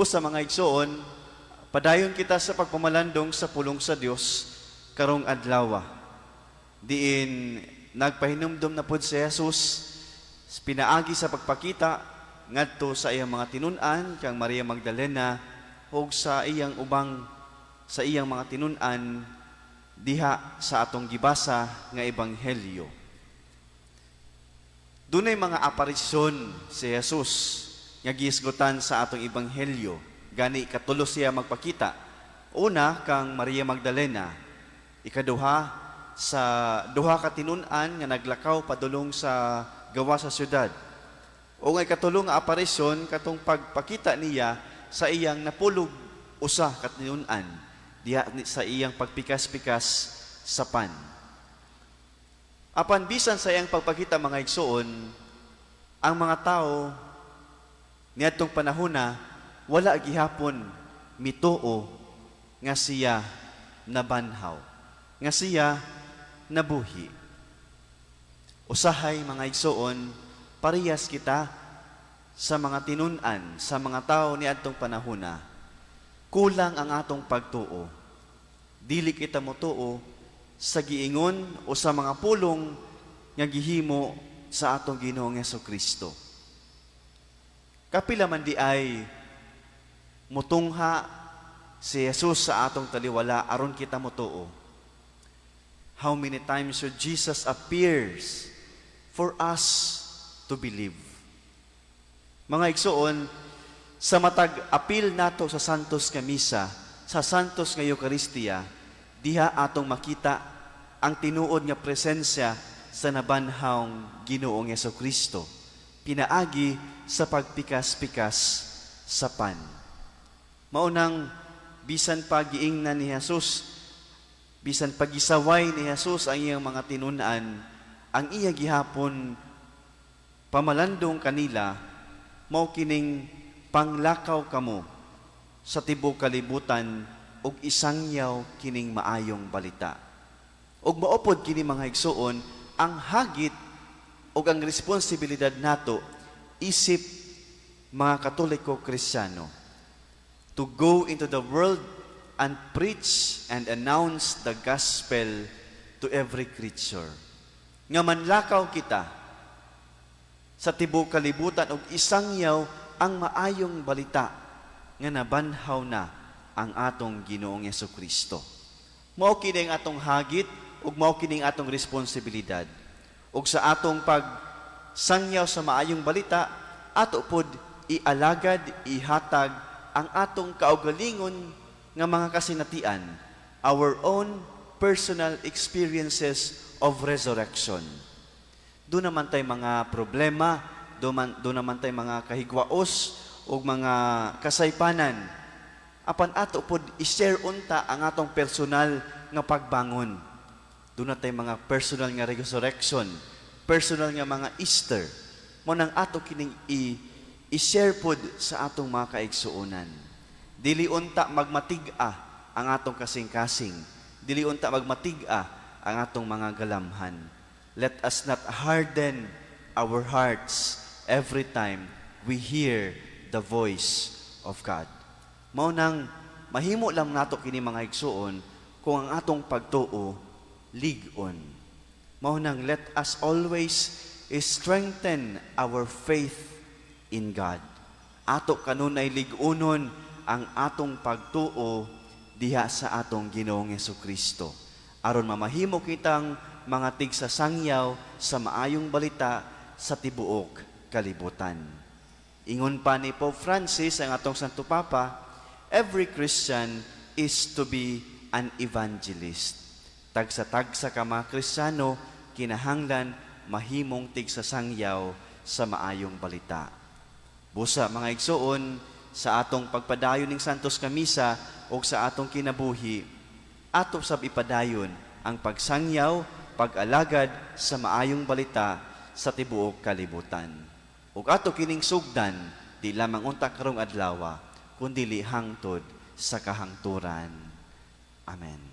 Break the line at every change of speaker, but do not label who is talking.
Sa mga igsoon, padayon kita sa pagpamalandong sa pulong sa Dios karong adlaw. Diin nagpahinumdom na pod si Jesus pinaagi sa pagpakita ngadto sa iyang mga tinun-an kang Maria Magdalena ug sa iyang ubang sa iyang mga tinun-an diha sa atong gibasa nga ebanghelyo. Dunay mga aparisyon si Jesus nga gihisgutan sa atong ebanghelyo. Gani katulo siya magpakita. Una, kang Maria Magdalena. Ikaduha, sa duha ka tinun-an nga naglakaw padulong sa gawa sa syudad. O nga ikatulo nga aparisyon, katong pagpakita niya sa iyang napulog usa ka tinun-an diha sa iyang pagpikas-pikas sa pan. Apan bisan sa iyang pagpakita, mga igsoon, ang mga tao niadtong panahona wala gihapon mituo nga siya nabanhaw, nga siya nabuhi. Usahay, mga igsoon, parehas kita sa mga tinun-an, sa mga tao niadtong panahona. Kulang ang atong pagtuo. Dili kita motuo sa giingon o sa mga pulong nga gihimo sa atong Ginoong Kristo. Kapila man diay mutungha si Jesus sa atong taliwala aron kita motuo? How many times should Jesus appears for us to believe? Mga igsoon, sa matag apil nato sa Santos nga Misa, sa Santos nga Eucharistia, diha atong makita ang tinuod nga presensya sa nabanhawng Ginoong Kristo pinaagi sa pagpikas-pikas sa pan. Maunang bisan pa giingnan ni Jesus, bisan pa gisaway ni Jesus ang iyang mga tinun-an, ang iya gihapon pamalandong kanila mao kining panglakaw kamo sa tibuok kalibutan ug isangyaw kining maayong balita. Ug mao pod kini, mga igsuon, ang hagit ug ang responsibilidad nato isip mga Katoliko Kristiyano, to go into the world and preach and announce the gospel to every creature. Nga manlakaw kita sa tibuok kalibutan ug isangyaw ang maayong balita nga nabanhaw na ang atong Ginoong Kristo. Mao kini ang atong hagit ug mao kini ang atong responsibilidad. Ug sa atong pagsangyaw sa maayong balita, ato pod ialagad, ihatag ang atong kaugalingon nga mga kasinatian, our own personal experiences of resurrection. Duna man tay mga problema, duna man tay mga kahigwaos ug mga kasaypanan. Apan ato pod i-share unta ang atong personal nga pagbangon. Duna tay mga personal nga resurrection, personal nga mga Easter. Mao nang ato kining i-share pod sa atong mga kaigsuonan. Dili unta magmatig-a ang atong kasing-kasing. Dili unta magmatig-a ang atong mga galamhan. Let us not harden our hearts every time we hear the voice of God. Mao nang mahimo lang nato kini, mga igsuon, kung ang atong pagtuo lig-on. Mao nang let us always strengthen our faith in God. Ato kanunay lig-unon ang atong pagtuo diha sa atong Ginoong Kristo, aron mamahimo kitang mga tigsasangyaw sa maayong balita sa tibuok kalibutan. Ingon pa ni Pope Francis, ang atong Santo Papa, every Christian is to be an evangelist. Tagsa-tagsa ka mga Kristiyano kinahanglan mahimong tigsasangyaw sa maayong balita. Busa, mga igsuon, sa atong pagpadayon ning Santos nga Misa o sa atong kinabuhi, ato sab ipadayon ang pagsangyaw, pag-alagad sa maayong balita sa tibuok kalibutan. Ug ato kining sugdan, di lamang unta karong adlaw, kundi hangtod sa kahangturan. Amen.